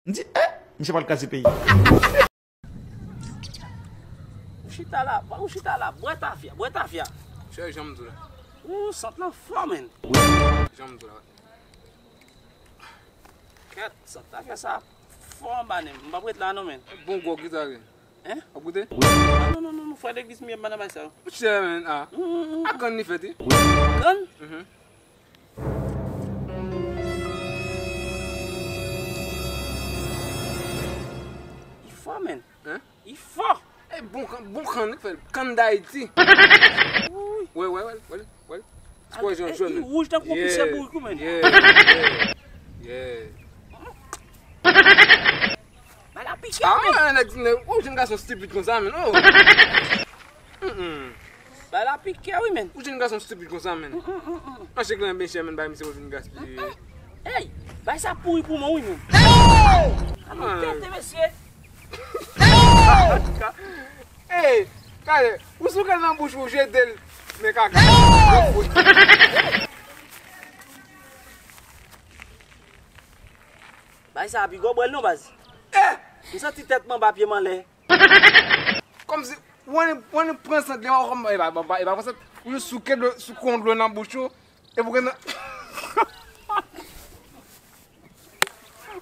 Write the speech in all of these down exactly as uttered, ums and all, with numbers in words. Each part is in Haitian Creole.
M di, eh, misye pral kraze peyi. Ou chita la, ou chita la, bwè tafya, bwè tafya. Chè, jan m di w la. Ou sant lan fò, menn. Jan m di w la. Kèt, sant tafya sa fò anba nen m. M p ap ret la non, menn. Bon gwòg ki sa ye. Hein? W ap goute? Non, non, non, non, frè legliz m ye, m pa nan bay sa yo. Monchè, men, ah. Mm, mm, mm. A kann li fèt, wi? Kann? Mhm. Li fò, men. Hein? Li fò. E bon kann, bon kann, li fè kann Dayiti. Wi. Wè, wè, wè, wè, wè. Ti pwa jan jòn. Li wouj tankou yon pisè bourik, wi, men. Yeah, yeah, yeah. Bay la pike, ah, men. Ah, nèg, nèg, ou jèn gason stipid konsa, men, oh. Mm-mm. Bay la pike, wi, men. Ou jèn gason stipid konsa, men. Mm, mm, mm, mm. Mache gran bechè, men, bay misye pou vin gaspiye. Mm, mm. Hey, bay sa pouri pou mwen, wi, men. Hey! Alo, tete, mesye. Hey, kale, ou souke l nan bouch ou, jete l. Men kaka. Bay sa pi gwo bwèl non, baz. Eh! M santi tèt m anba, pye m anlè. Kòmsi, w annik, w annik pran sant li, e pa, e pa, e pa pran sant, ou jis souke dlo, souke yon dlo nan bouch ou, epi w gen nan.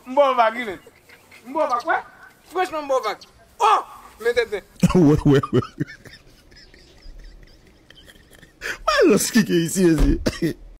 M ba w vag, wi, men. M ba w vag, wè. Franchman, m ba w vag. Oh! Men tenten. Wè, wè, wè. Wè, lòs ki gen isi, mesye.